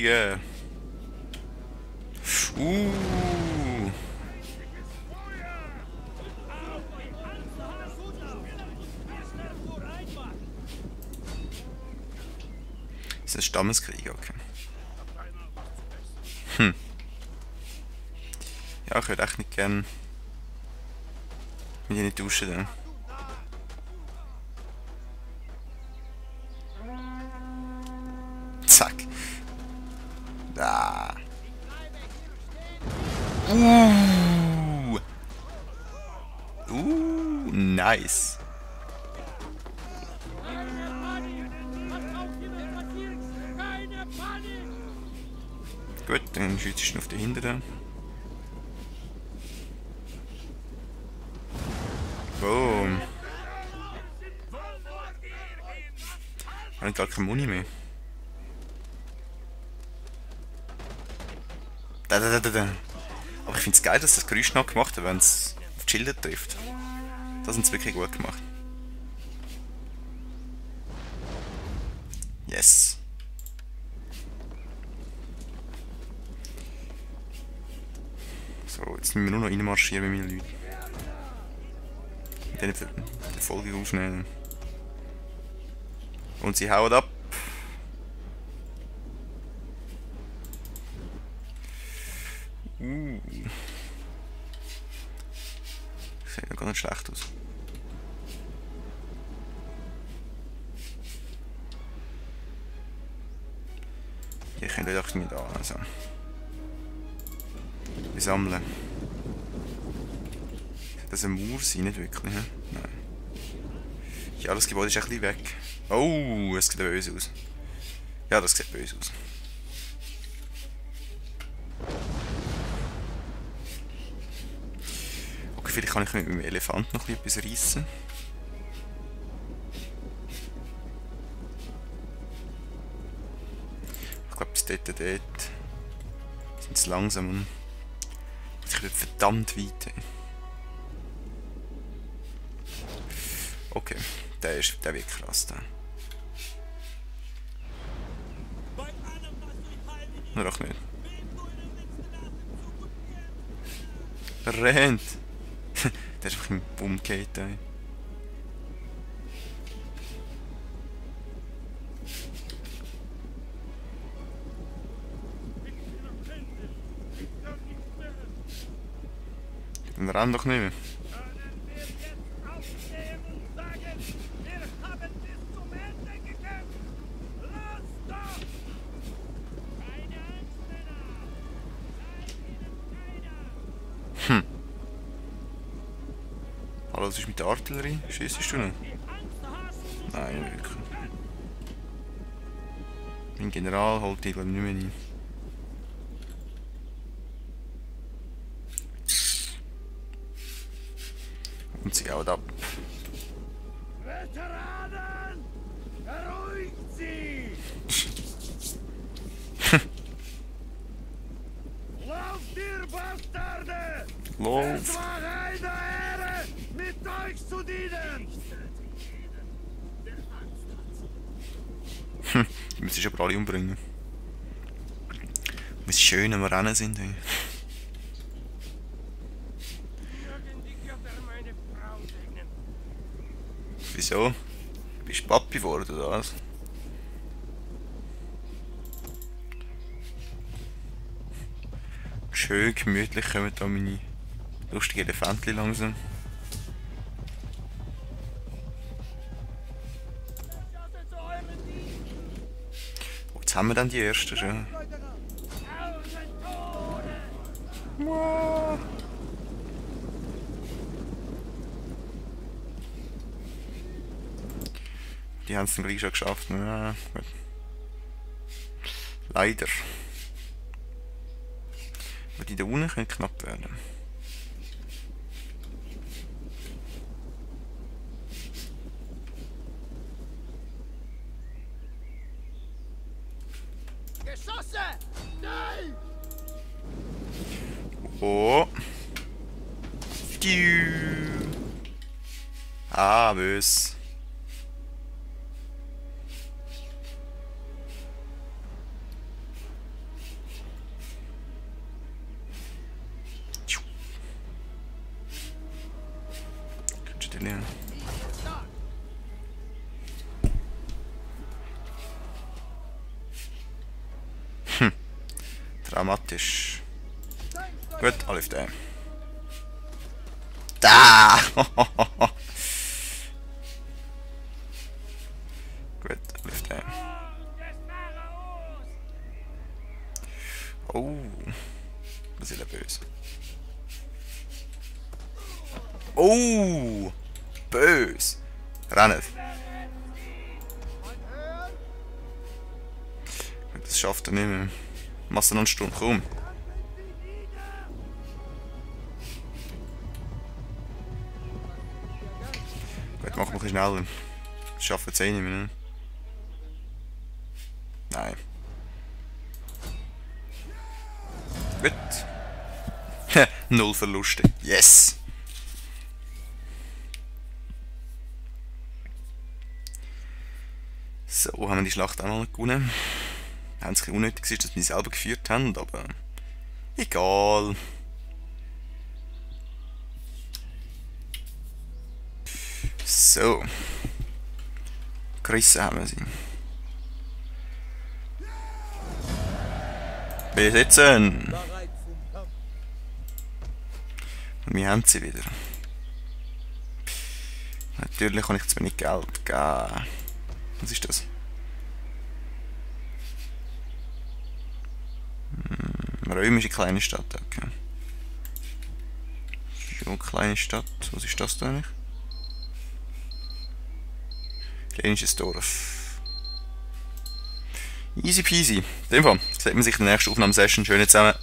Steinekrieger. Ist das Stammeskrieg? Okay. Ja, ich würde echt nicht gerne mit ihnen tauschen dann. Zack. Da. Nice. Gut, dann schützt du ihn auf den Hinteren. Boom. Ich habe gar keine Muni mehr. Da. Aber ich finde es geil, dass das Geräusch noch gemacht hat, wenn es auf die Schilder trifft. Das haben sie wirklich gut gemacht. Yes. So, jetzt müssen wir nur noch reinmarschieren mit meinen Leuten. Dann die Folge aufnehmen. Und sie hauen ab. Sieht noch gar nicht schlecht aus. Hier könnt ihr doch nicht an. Also. Wir sammeln. Das ein Mauer sein, nicht wirklich, he? Nein. Ja, das Gebäude ist ein bisschen weg. Oh, es sieht böse aus. Ja, das sieht böse aus. Okay, vielleicht kann ich mit dem Elefant noch etwas reissen. Ich glaube, bis dort sind sie langsam und ich bin verdammt weit. Okay, der wird krass da. Nur auch nicht. Rennt! Der ist einfach im Bumm gehalten. Dann renn doch nicht mehr. Hallo, was ist mit der Artillerie? Schießt du nicht? Nein, wirklich. Mein General holt die, glaube ich, nicht mehr ein. Und sie haut ab. Veteranen! Beruhigt sie! Lauft ihr Bastarde! Lauf! Es war eine Ehre, mit euch zu dienen! Die müssen aber alle umbringen. Wie schön am Rennen sind. Ey. Wieso? Bist du Papi geworden oder was? Schön gemütlich kommen da meine lustigen Elefantchen langsam. Oh, jetzt haben wir dann die ersten schon. Wow. Die haben es dann gleich schon geschafft. Ja, gut. Leider. Aber die da unten können knapp werden. Geschosse! Nein! Oh. Ah, bös. natürlich. Dramatisch. Gut, alle auf den. Da! Gut, alle auf den. Oh, das ist ja böse. Oh, böse. Rennen. Das schafft er nicht mehr. Machst du noch einen Sturm, komm. Gut, mach mal ein bisschen schneller. Das schaffen wir jetzt eh nicht mehr, ne? Nein. Gut. Null Verluste. Yes! So, haben wir die Schlacht auch noch nicht gewonnen. Wenn es unnötig ist, dass wir die selber geführt haben, aber egal. So. Gerissen haben wir sie. Besetzen! Und wir haben sie wieder. Natürlich kann ich zu wenig Geld geben. Was ist das? Römische kleine Stadt, okay. Schon kleine Stadt. Was ist das da eigentlich? Kleines Dorf. Easy peasy. In dem Fall sieht man sich in der nächsten Aufnahmesession. Schön zusammen.